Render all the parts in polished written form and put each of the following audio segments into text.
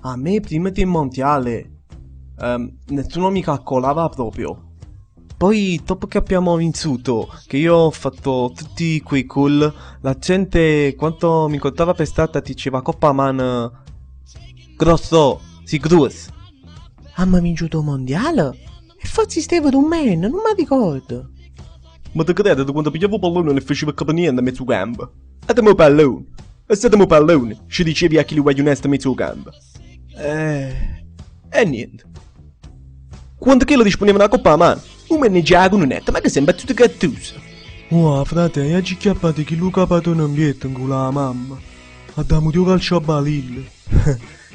A me prima del mondiale nessuno mi calcolava proprio. Poi dopo che abbiamo vinto, che io ho fatto tutti quei gol, la gente quando mi incontrava per strada diceva 'Coppa man grosso, si gruoss. Amma vinciuto 'o mondiale? E forse stevo durmenno, nun m'arricordo. Ma te credi quando pigliavo 'o pallone e ne facevo capì niente mezzo campo? E dammi 'o pallone! E se dammi 'o pallone, ci dicevi a chi li guagliunesta mezzo campo. Eh, e niente. Quando quello disponeva una coppa a mano, un me ne già con netta, ma che sembra tutto cattuso. Oh, frate, io ci chiappate chi Luca Patone in pietto in culo la mamma. A da muto calcio a balilla.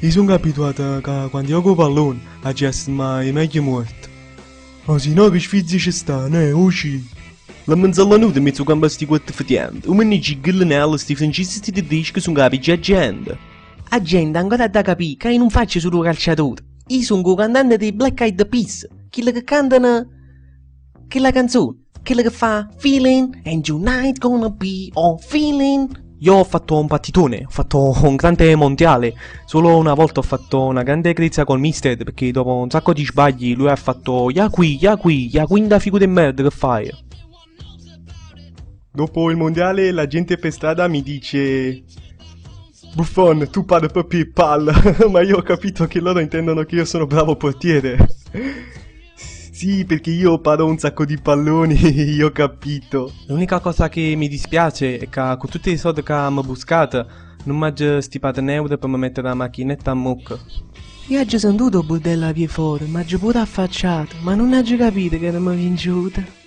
Io sono abituato che quando gioco pallone a gestire i meglio morti. Ma se no che sfizi ci stanno, eh, usci. La menzalanuta mezzo campo sti quattro fatiante, un me ne gillanella sti francesi sti tedeschi sono capi già gente. A gente ancora da capire che io non faccio solo calciatore. Io sono un cantante dei Black Eyed Peas, quelli che cantano quella canzone, quella che fa Feeling and tonight gonna be all feeling. Io ho fatto un partitone, ho fatto un grande mondiale. Solo una volta ho fatto una grande crezza col mister perché dopo un sacco di sbagli lui ha fatto Ya qui, ya qui, ya quinta figura di merda che fai? Dopo il mondiale la gente per strada mi dice Buffon, tu parli proprio palla, ma io ho capito che loro intendono che io sono bravo portiere. Sì, perché io paro un sacco di palloni, io ho capito. L'unica cosa che mi dispiace è che con tutti i soldi che mi ho buscato non mi ho stipato un euro per mi mettere la macchinetta a mucca. Io ho già sentito bordello a via fuori, ma ho pure affacciato, ma non ho capito che non mi vinciuto.